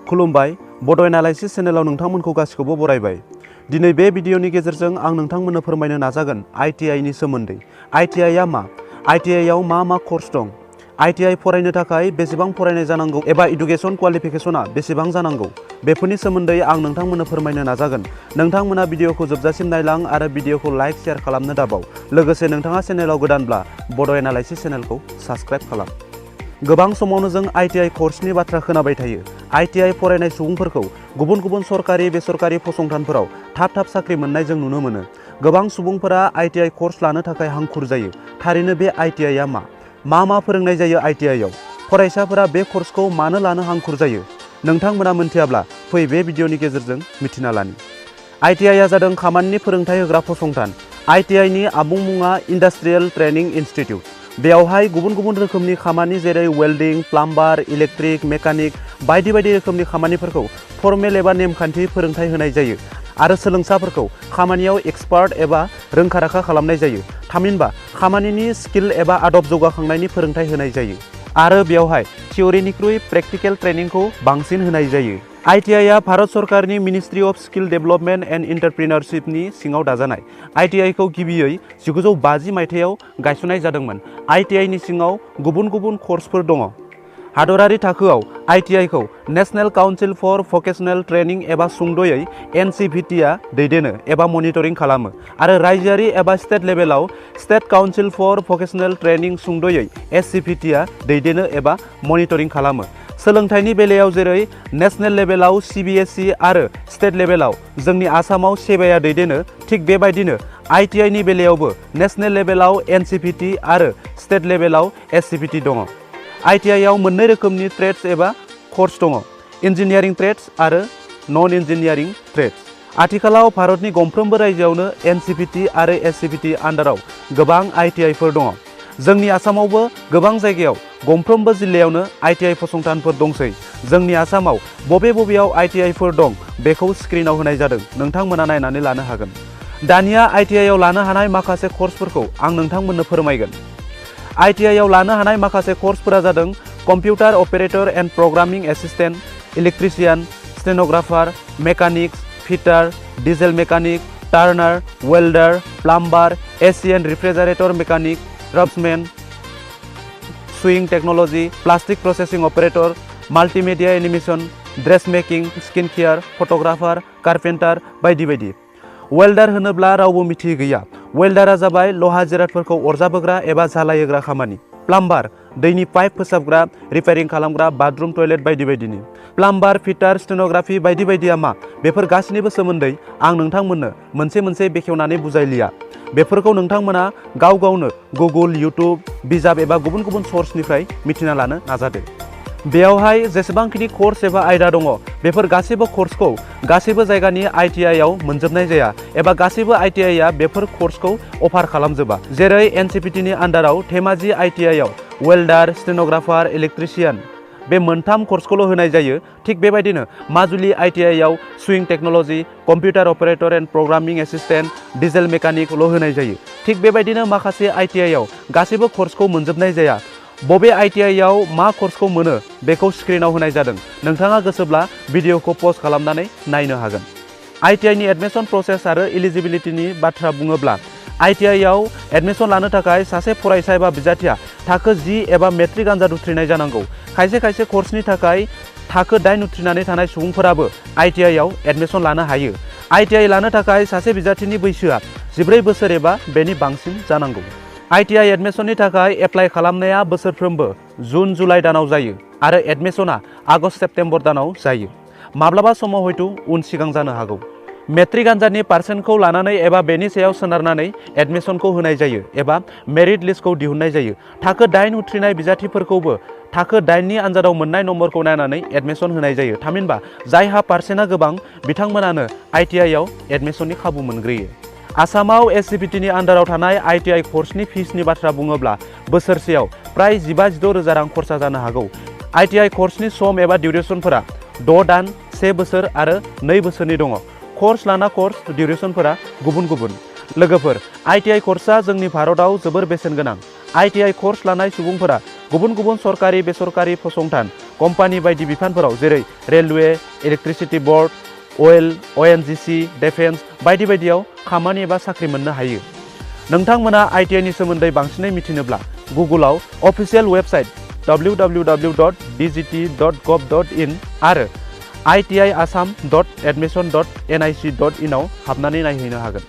खुलुमबाय बड' एनालाइसिस चेनेलाव नोंथांमोनखौ गासिखौबो बरायबाय। दिनै बे भिडिअनि गेजेरजों आं नोंथांमोननो फोरमायनो नाजागोन ITI नि सोमोन्दै। ITI आ मा? ITI आव मा कोर्स दं? ITI फरायनो थाखाय बेसेबां फरायनाय जानांगौ एबा एडुकेशन क्वालिफिकेशना बेसेबां जानांगौ? बेफोरनि सोमोन्दै आं नोंथांमोननो फोरमायनो नाजागोन। नोंथांमोना भिडिअखौ जोबजासिम नायलां आरो भिडिअखौ लाइक शेयार खालामनो दाबाव। लोगोसे नोंथाङा चेनेलाव गोदानब्ला बड' एनालाइसिस चेनेलखौ साबस्क्राइब खालाम। गोबां समावनो जों ITI कर्सनि बाथ्रा खोनाबाय थायो। ITI फरायनाय सुबुंफोरखौ गुबुन गुबुन सरकारि बेसरकारि फसंथानफोराव थाब साख्रि मोननाय जों नुनो मोनो। गोबां सुबुंफोरा ITI कर्स लानो थाखाय हांखुर जायो। थारैनो बे ITI आ मा? मा फोरोंनाय जायो ITI आव? फरायसाफोरा बे कर्सखौ मानो लानो हांखुर जायो? नोंथांमोना मिन्थियाब्ला फै बे भिडिअनि गेजेरजों मिथिना लानि। ITI आ जादों खामानिनि फोरोंथाय होग्रा फसंथान। ITI नि आबुं मुङा इन्डास्ट्रियेल ट्रेनिं इनस्टिट्यूट। बेयावहाय गुबुन गुबुन रोखोमनि खामानि जेरै वेल्डिं, प्लाम्बार, इलेक्ट्रिक, मेकानिक बायदि रोखोमनि खामानिफोरखौ फर्मेल एबा नेमखान्थि फोरोंथाय होनाय जायो आरो सोलोंसाफोरखौ खामानियाव एक्सपार्ट एबा रोंखा-राखा खालामनाय जायो। थामहिनबा खामानिनि स्किल एबा आदब जौगाखांनायनि फोरोंथाय होनाय जायो आरो बेयावहाय थियरिनिख्रुइ प्रेक्टिकेल ट्रेनिंखौ बांसिन होनाय जायो। ITI आ भारत सरकारनि Ministry of Skill Development and एन्टारप्रिनारशिपनि सिङाव दाजानाय। ITI खौ गिबियै 1950 मायथाइयाव गायसननाय जादोंमोन। ITI नि सिङाव गुबुन गुबुन कर्सफोर दङ। हादरारि थाखोआव ITI खौ नेशनेल काउन्सिल फर भकेशनेल ट्रेनिं एबा सुंद'यै NCVT आ दैदेनो एबा मनिटरिं खालामो आरो रायजोआरि एबा स्टेट लेभेलाव स्टेट काउन्सिल फर भकेशनेल ट्रेनिं सुंद'यै SCVT आ दैदेनो एबा मनिटरिं खालामो। सोलोंथाइनि बेलायाव जेरै नेशनेल लेभेलाव CBSE आरो स्टेट लेभेलाव जोंनि आसामाव सेबाया दैदेनो, थिग बेबायदिनो ITI नि बेलायावबो नेशनेल लेभेलाव NCVT आरो स्टेट लेभेलाव SCVT दङ। ITI आव मोननै रोखोमनि ट्रेड्स एबा कर्स दङ, इन्जिनियारिं ट्रेड्स आरो नन इन्जिनियारिं ट्रेड्स। आथिखालाव भारतनि गंफ्रोमबो रायजोआवनो NCVT आरो SCVT आन्डाराव गोबां ITI फोर दङ। जोंनि आसामावबो गोबां जायगायाव गंफ्रोमबो जिल्लायावनो ITI फसंथानफोर दंसै। जोंनि आसामाव बबेयाव ITI फोर दं बेखौ स्क्रिनाव होनाय जादों, नोंथांमोना नायनानै लानो हागोन। दानिया ITI आव लानो हानाय माखासे कर्सफोरखौ आं नोंथांमोननो फोरमायगोन। ITI आव लानो हानाय माखासे कर्सफोरा जादों computer operator and programming assistant, electrician, stenographer, mechanics, fitter, diesel mechanic, turner, welder, plumber, AC and refrigerator mechanic, draughtsmen, sewing technology, plastic processing operator, multimedia animation, dress making, skin care, photographer, carpenter बायदि। Welder होनोब्ला रावबो मिथियै गैया। वेल्डारा जाबाय लहा जिरादफोरखौ अरजाबोग्रा एबा झालायहोग्रा खामानि। प्लाम्बार दैनि पाइप फोसाबग्रा, रिपेयारिं खालामग्रा, बाथरुम टयलेट बायदिनि। प्लाम्बार, फिटार, स्टेनोग्राफि बायदिया मा? बेफोर गासैनिबो सोमोन्दै आं नोंथांमोननो मोनसे बेखेवनानै बुजायलिया। बेफोरखौ नोंथांमोना गावनो गुगोल, इउटुब, बिजाब एबा गुबुन सर्सनिफ्राय मिथिना लानो नाजादो। बेयावहाय जेसेबांखिनि कर्स एबा आयदा दङ बेफोर गासैबो कर्सखौ गासैबो जायगानि ITI आव मोनजोबनाय जाया एबा गासैबो ITI आ बेफोर कर्सखौ अफार खालामजोबा। जेरै NCVT नि आन्डाराव धेमाजि ITI आव वेल्डार, स्टेनोग्राफार, इलेक्ट्रिशियान बे मोनथाम कर्सखौल' होनाय जायो। थिग बेबायदिनो माजुलि ITI आव sewing technology, computer operator and programming assistant, diesel मेकानिकल' होनाय जायो। थिग बेबायदिनो माखासे ITI आव गासैबो कर्सखौ मोनजोबनाय जाया। बबे ITI आव मा कर्सखौ मोनो बेखौ स्क्रिनाव होनाय जादों, नोंथाङा गोसोब्ला भिडिअखौ पज खालामनानै नायनो हागोन। ITI नि एडमिसन प्रसेस आरो इलिजिबिलिटिनि बाथ्रा बुङोब्ला ITI आव एडमिसन लानो थाखाय सासे फरायसा एबा बिजाथिया थाखो 10 एबा मेट्रिक आनजाद उथ्रिनाय जानांगौ। खायसे कर्सनि थाखाय थाखो 8 उथ्रिनानै थानाय सुबुंफोराबो ITI आव एडमिसन लानो हायो। ITI लानो थाखाय सासे बिजाथिनि बैसोआ 14 बोसोर एबा बेनि बांसिन जानांगौ। ITI एडमिसननि थाखाय एप्लाइ खालामनाया बोसोरफ्रोमबो जुन जुलाइ दानाव जायो आरो एडमिसना आगष्ट सेप्तेम्बर दानाव जायो। माब्लाबा समाव हयथ' उन सिगां जानो हागौ। मेट्रिक आनजादनि पारसेन्टखौ लानानै एबा बेनि सायाव सोनारनानै एडमिसनखौ होनाय जायो एबा मेरिट लिस्टखौ दिहुननाय जायो। थाखो 8 उथ्रिनाय बिजाथिफोरखौबो थाखो 8 नि आनजादाव मोननाय नम्बरखौ नायनानै एडमिसन होनाय जायो। थामहिनबा जायहा पारसेन्टआ गोबां बिथांमोनानो ITI आव एडमिसननि खाबु मोनग्रोयो। आसामाव SCVT नि आन्डाराव थानाय ITI कर्सनि फिसनि बाथ्रा बुङोब्ला बोसोरसेयाव प्राय 15-16 रोजा रां खरसा जानो हागौ। ITI कर्सनि सम एबा डिउरेसनफोरा 6 दान, 1 बोसोर आरो 2 बोसोरनि दङ। कर्स लाना कर्स डिउरेसनफोरा गुबुन। लोगोफोर, ITI कर्सआ जोंनि भारतआव जोबोर बेसेन गोनां। ITI कर्स लानाय सुबुंफोरा गुबुन गुबुन सरकारि बेसरकारि फसंथान कम्पानि बायदि बिफानफोराव जेरै रेलवे, इलेक्ट्रिसिटि बोर्ड, अइल, ONGC, डिफेन्स बायदि बायदियाव खामानि एबा साख्रि मोननो हायो। नोंथांमोना ITI नि सोमोन्दै बांसिनै मिथिनोब्ला गुगोलाव अफिसियेल वेबसाइट www.dgt.gov.in आरो itiasam.admission.nic.in आव हाबनानै नायहैनो हागोन।